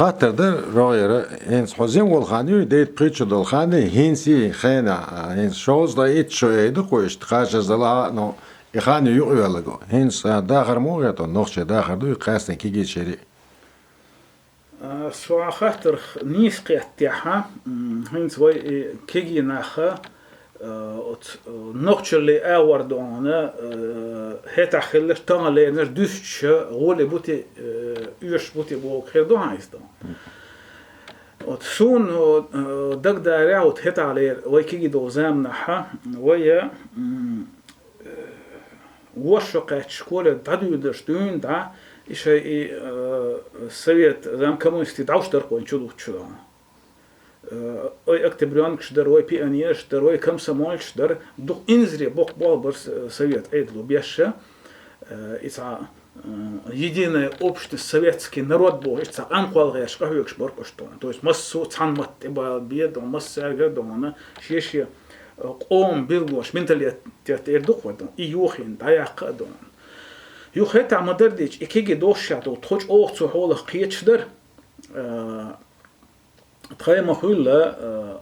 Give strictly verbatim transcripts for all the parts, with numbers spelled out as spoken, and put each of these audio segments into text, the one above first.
Хаттар дар, рогӀера, хӀинца хьо зен волу хан ю, дайта пхи чу долу хан ю, хӀинца и хенахь, хӀинца шовзткъе итт шо айда кху иштта, кхачаза дала, ну, и хан ю юкъавелла го. ХӀинца дахар муха хетта, нохчийн дахар ду и кхаьстина кегийчерий? А, со хьан хаттарх нийса кхеттехьа, м, хӀинца вай и кегий наха, э, оцу, э, нохчалле агӀор дохьуна, э, хӀетахь хилларш, тахана леринарш дуьстича, гӀоле бути, э, оьшуш бути боху хир ду хьан иза дохьуна. Вот суна, э, дагадарехь, вот хӀетахь лер вай кегий долу заманахьа, вай, м, э, вошшо кхаьчча школе дӀадуьйладарш дуьйна дӀа, и шайн и, э, совет, зам коммунистий дӀовш дарх вайн чу луччу дохьуна. Э, ой октябрёнкаш дара, ой пионераш дара, ой комсомольцаш дара, дукха инзаре боккха болх бара с-, совет Ӏедало беш, э, и цхьа, э, единая общность, советский народ бохуш, цхьа къамкъол гӀерташ къахьоьгуш бара уьш дохьуна. То есть массо а цхьана матта тӀебала бе дохьуна, массаьрга а дохьуна, шен-шен, э, къоман билгалонаш, менталитет эр ду-кх вай дохьуна, и юхийна дӀаяккха а дохьуна. Юха хӀетахь ма-дарра дийцича, и кегий долуш ша дохьуна, тхо чӀогӀа цу хьолах кхеташ дара, э, тхайн ма-хуьллу, э,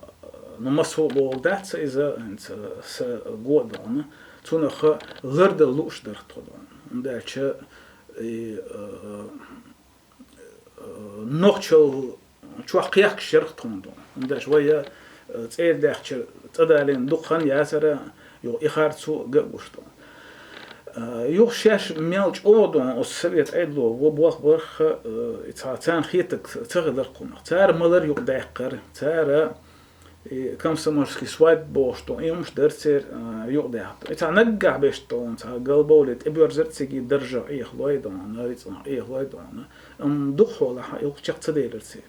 ну, массо а бохург дац иза, хӀинца, э, са го а дохьуна, цунах лардала лууш дара тхо дохьуна. ХӀунда аьлча и, э, э, нохчалла чохь кхехкаш яра тхуна дохьуна. ХӀунда аьлча вай, э, цӀера даьхначара цӀа далийна дукха хан яцара, юха и харцо а ган а гуш дохьуна. Э, юха шаьш мел чӀогӀа дохьуна оцу совет Ӏедало вон болх барх, э, и цхьа царна хетарг ца хилар кхунах. Цара малар юкъадаьккхира, цара и комсомольский свадьба бохуш дохьуна, и хӀумаш дара церан, э, юкъадаьккхина. И цхьа наггахь беш дохьуна, цхьа галбовлий тӀебоьрзура цига даржах Ӏехалой дохьуна, рицкъанах Ӏехалой дохьуна. Амма дукхахьолахь юха чекх ца делира церан.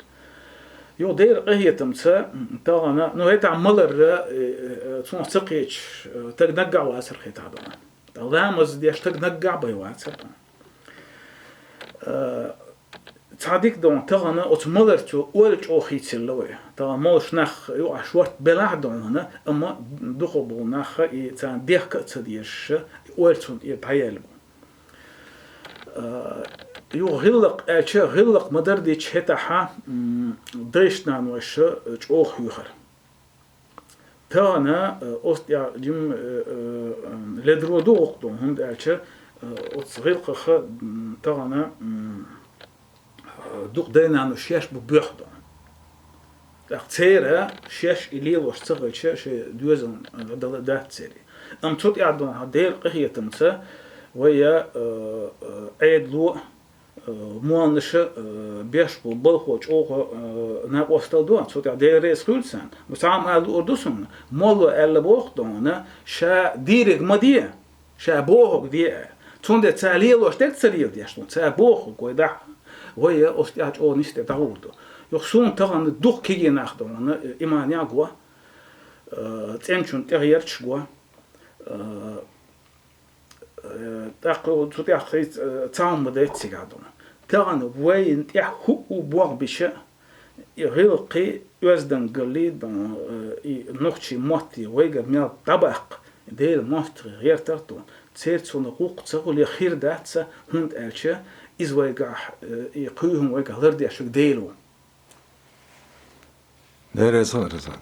Юха Делан къинхетамца, м, тахана, ну, хӀетахь маларра, э, э, э, цунах ца кхеташ, э, стаг наггахь вацара хӀетахь дохьуна. ТӀаккха ламаз деш стаг наггахь бен вацара дохьуна. Э, цхьа дика дохьуна, тахана оцу маларца ойла чӀогӀа хийцаелла вай. Тахана молуш нах юкъахь шортта белахь а дохьуна, амма дукхахболу нах и царна дехка а ца дезаш, ойла цунна тӀера дӀаяьлла бу. Э, юха гӀиллакх аьлча, гӀиллакх ма-дарра дийцича хӀетахьа, м, дайша-нанойша чӀогӀа хьоьхура. Тахана, э, оцу тӀехь жим, э, э, э, ледара ду гӀуллакх дохьуна, хӀунда аьлча, э, оцу гӀиллакхаха, м, тахана, м, э, дукха дай-наной шаьш бу боьха дохьуна. ТӀаккха церан шаьш и лелош ца хилча, шайн доьзална дала дац церан. Амма цу тӀехь дохьуна Делан къинхетамца вай, э, э, Ӏедало, э, молланаша, э, беш болу балхо чӀогӀа, э, накъосталла ду, цу тӀехь Дела реза хуьлда царна. Ну, цхьа а ма луур ду суна, молло аьлла боху дохьуна, ша дийриг ма де, ша бохург де аьлла. Цундела цара лелош дерг ца леладеш ду, цара бохург вай дахьа. Вай оцу тӀехь чӀогӀа нисде дӀагӀур ду. Юха суна тахана дукха кегий нах дохьуна, э, иманехь го, э, цӀеначунна тӀегӀерташ го, э, Э, тӀаккха цу тӀехь хӀинца, э, цхьа хӀума ма дац цигахь дохьуна. Тахана вайна тӀехь хӀуъу бохбича, и гӀиллакхий, оьздангаллий дохьуна, э, и нохчийн мотт вайгара мел дӀабаккха, Делан мостагӀий гӀертара дохьуна, церан цунах гӀуллакх ца хуьлий хир дац, хӀунда аьлча иза вайгахь, э, и кхин хӀума вайгахь лардеш верг Дела ву. Дера сан, Руслан.